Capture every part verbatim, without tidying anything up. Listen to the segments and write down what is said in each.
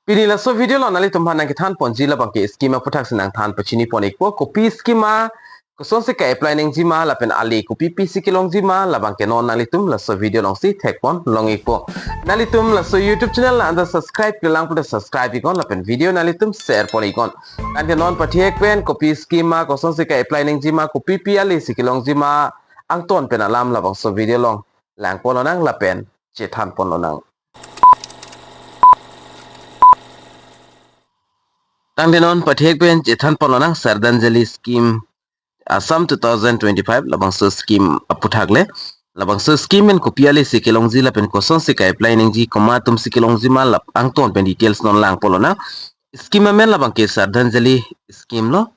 Pini laso video along nanglitum aphan nangkethan ponji labang ke scheme aphuthak si nangthan pachini pon ikpo, kopi scheme ma, kosonsi ka-apply nangji ma, lapen ale kopi pisi kelongji ma, labang ke non nanglitum laso video alongsi thek pon long ikpo. Nanglitum laso YouTube channel la-an ta subscribe-kle lang pulote subscribe iknon, lapen video nanglitum share pon iknon. Tangte non pathek pen kopi scheme ma, kosonsi ka-apply nangji ma, kopi pi ale si kelongji ma, angton pen alam labangso video along lang pon lonang lapen chethan pon lonang. Tangte non pathek pen chethan pon lonang Shraddhanjali scheme, Assam two thousand twenty-five, labangso scheme aphuthak le. Labangso scheme pen kopi ale si kelongji lapen kosonsi ka-apply nangji, komat atum si kelongji ma, lap angton pen details non lang pon lonang. Scheme amen labang ke Shraddhanjali scheme lo.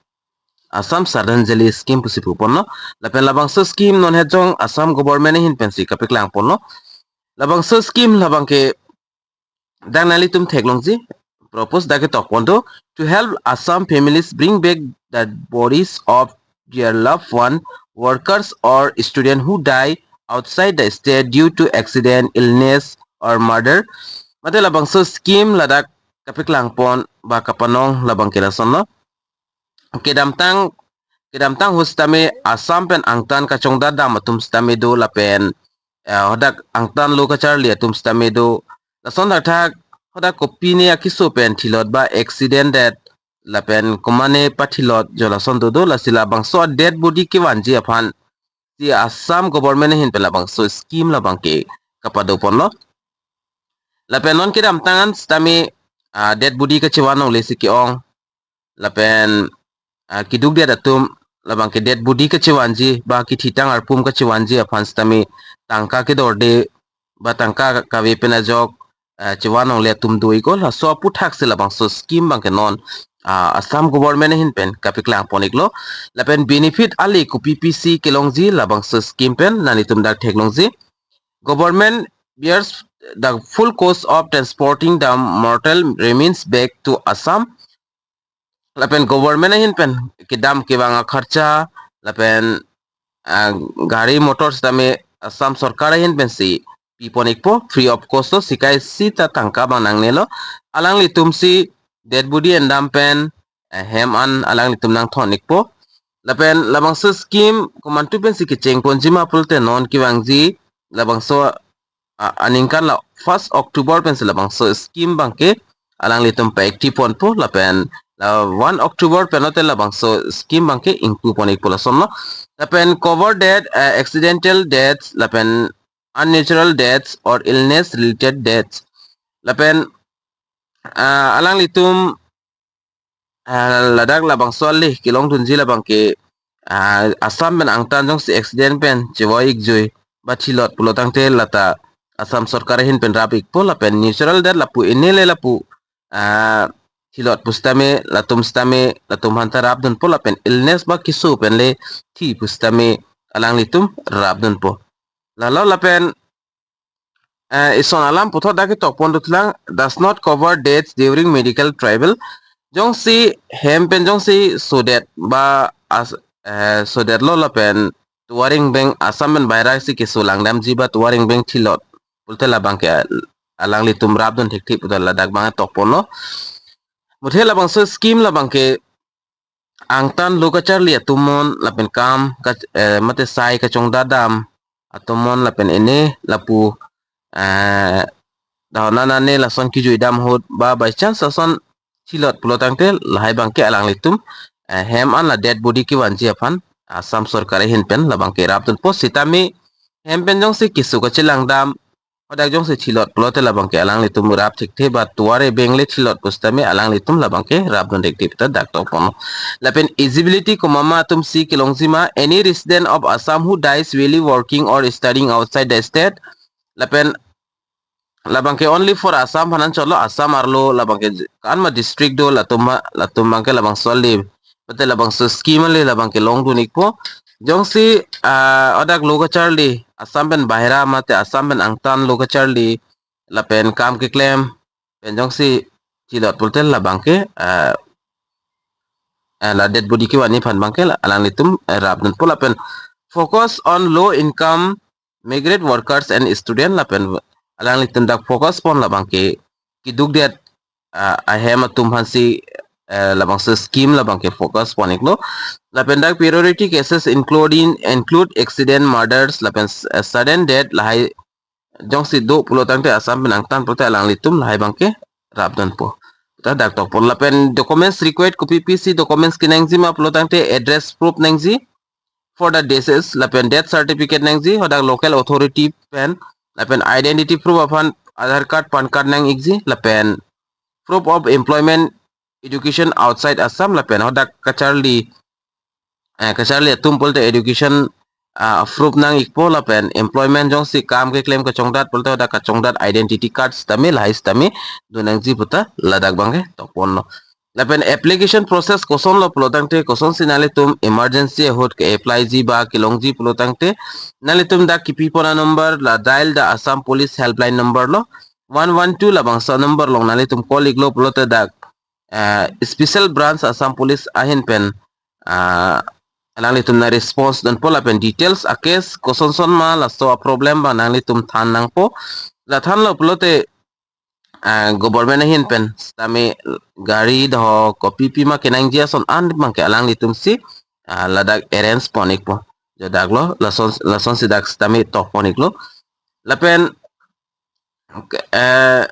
Assam Shraddhanjali scheme pusi pu ponlo. Lapen labangso scheme non hejong Assam government ahin pensi kapeklang ponlo. Labangso scheme labang ke dak nanglitum theklongji, purpose dak ketok pon do: to help Assam families bring back the bodies of their loved one, workers or student who die outside the state due to accident, illness or murder. Mate labangso scheme ladak kapeklang pon ba kapanong labang ke lasonlo. Kedamtang, kedamtang ahut sitame Assam pen angtan kachongdat dam atum sitame do lapen, eh, hadak angtan lo kacharli atum sitame do. Lason thakthak hadak kopine akeso pen thilot ba accident death lapen komane pathilot jo lason dodo, lasi labangso dead body kevanji aphan si Assam government ahin pen labangso scheme labang ke kapado ponlo. Lapen non kedamtang an sitame, ah, dead body kachevan longle si ke-ong. Lapen, ah, keduk det atum labang ke dead body kachevanji ba kethitang arpum kachevanji aphan sitame tangka kedorde ba tangka kave pen ajok, ah, chevan longle atum do ikpo. Laso aphuthak si labangso scheme abang ke non, ah, Assam government ahin pen kapeklang pon iklo. Lapen benefit ale kopi pisi kelongji labangso scheme pen nanglitum dak theklongji. Government bears the full cost of transporting the mortal remains back to Assam. Lapen government ahin pen kedam kevang akharcha lapen, ah, gari motor sitame Assam sorkar ahin pensi pi pon ikpo, free of cost lo, sikai sita tangka abang nangnelo. Alanglitum si dead body endam pen, eh, hem an alanglitum nangthon ikpo. Lapen labangso scheme komantu pensi kecheng ponji ma pulote non kevangji labangso, ah, aningkan la first October pensi labangso scheme abang ke alanglitum pa-active ponpo, lapen la one October pen lote labangso scheme abang ke ingpu pon ikpo lasonlo. Lapen cover death, eh, accidental deaths, lapen unnatural deaths or illness related deaths. Lapen, ah, alanglitum, ah, ladak labangso ale kelongdunji labang ke, ah, Assam pen angtan jongsi accident pen chevoi ikjui ba thilot pulo tangte lata Assam sorkar ahin pen rap ikpo, lapen natural death lapu inele lapu, ah, thilot pusitame latum sitame latum aphanta rapdunpo, lapen illness ba keso pen le thi pusitame alanglitum rapdunpo. Lalo lapen, eh, ison alam puthot dak ketok pon dotlang, does not cover deaths during medical travel. Jongsi hem pen jongsi sodet ba as, eh, sodetlo lapen tovar ingbeng Assam pen bahira si keso langdamji ba tovar ingbeng thilot pulote labang ke alanglitum rapdun thekthe puta ladak abang tok ponlo. Muthe labangso scheme labang ke angtan lo kacharli atum mon lapen kam ka, eh, mate sai kachongdat dam atum mon lapen ene lapu, eh, dahona nane lason kejui dam ahut ba by chance lason thilot pulo tangte lahai abang ke alanglitum, eh, hem an la dead body kevanji aphan Assam sorkar ahin pen labang ke rapdunpo, sitame hem pen jongsi keso kachelang dam, hadak jongsi thilot pulote labang ke alanglitum rap thekthe ba tovar ebeng le thilot pusitame alanglitum labang ke rapdun thekthe puta dak tok ponlo. Lapen eligibility komat ma atum si kelongji ma, any resident of Assam who dies while working or studying outside the state. Lapen labang ke only for Assam aphan anchotlo, Assam arlo labang ke j-, ko-an ma district do latum ma, latum abang ke labangso ale mate labangso scheme ale labang ke longdun ikpo. Jongsi, ah, hadak lo kacharli Assam pen bahira mate Assam pen angtan lo kacharli lapen kam keklem pen jongsi thilot pulote labang ke, ah, ah, la dead body kevanji aphan abang ke la alanglitum, eh, rapdunpo, lapen focus on low income migrant workers and student, lapen alanglitum dak focus pon labang ke keduk det ah, ahem atum aphansi, eh, labangso scheme labangke focus pon-iklo. Lapen dak priority cases including, include accident, murders, lapen s-, eh, sudden death, lahai jongsi do pulo tangte Assam pen angtan pulote alanglitum lahai abangke rapdunpo. Ta dak tokpon lapen documents required, kopi pisi documents kenangji ma pulo tangte address proof nangji for the deceased, lapen death certificate nangji, hadak local authority pen, lapen identity proof aphan Aadhaar card, PAN card nang-ikji, lapen proof of employment, education outside Assam, lapen hadak kacharli, eh, kacharli atum pulote education, ah, proof nang-ikpo, lapen employment jongsi kam keklem kachongdat pulote hadak kachongdat identity card sitame, lahai sitame do nangji puta ladak abangke tokponlo. Lapen application process kosonlo pulo tangte, kosonsi nanglitum emergency ahut ke-apply ji ba kelongji pulo tangte, nanglitum dak kipipon a-number la dial the Assam Police helpline number lo, one one two labangso number along nanglitum call-iklo pulote dak, eh, special branch Assam Police ahin pen, ah, alanglitum nang response dunpo, lapen details a-case kosonson ma, laso a-problem abang nanglitum than nangpo. La thanlo pulote, ah, government ahin pen sitame gari do kopi pima kenangji ason an abangke alanglitumsi, ah, ladak arrange pon-ikpo. Jo daklo, lason, lasonsi dak sitame tokpon-iklo. Lapen, eh,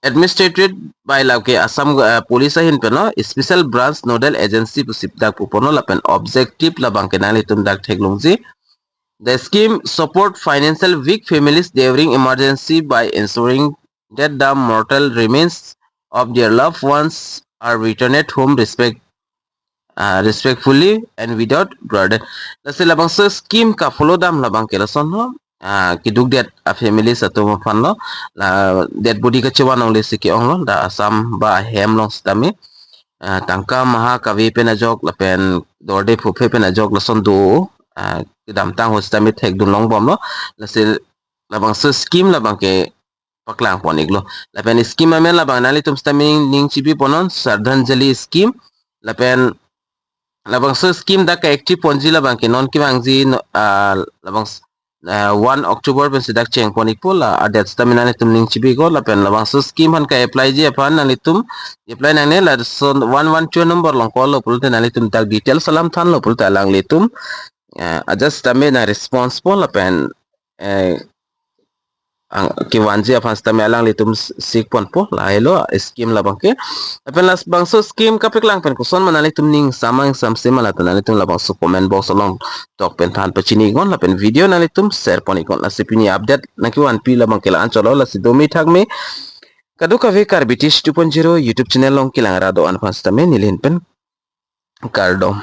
administered by lake Assam, eh, Police ahin penlo, special branch nodal agency pusi dak puponlo, lapen objective labangke nanglitum dak theklongji. The scheme support financial weak families during emergency by ensuring that the mortal remains of their loved ones are returned home respect, ah, respectfully and without burden. Lasi labangso scheme ka-follow dam labangke lasonlo, ah, keduk det a-families atum aphanlo, la dead body kachevan longlesi ke-onglo, dak Assam ba ahem along sitame, ah, tangka maha kave pen ajok lapen dorde phuphe pen ajok lason do, ah, kedamtang ahut sitame thekdun longbomlo. Lasi labangso scheme labangke paklang pon-iklo. Lapen scheme amen labang nanglitum sitame ning chibi ponnon, Shraddhanjali scheme. Lapen labangso scheme dak ka-active ponji labangke non kevangji no, ah, labang s-, ah, one October pensi dak cheng pon-ikpo, la a-date sitame nanglitum ning chibi iknon. Lapen labangso scheme aphan ka-apply ji aphan nanglitum apply nangne, lason one one two number along call-lo pulote nanglitum dak details alam thanlo pulote alanglitum, eh, adjust sitame nang response po, lapen, eh, ang, kevanji aphan sitame alanglitum s-, sik ponpo, lahailo scheme labangke. Lapen labangso scheme kapaklang pen koson ma nanglitum ning samang samse ma, lata nanglitum labangso comment box along tok pen than pachini iknon, lapen video nanglitum share pon-iknon. Lasi pini update nangkevanpi labangke la-anchotlo, lasi domi thakmi kadokave Karbi Tish two point zero YouTube channel along kelang ra do-an aphan sitame neli ahin pen kardom.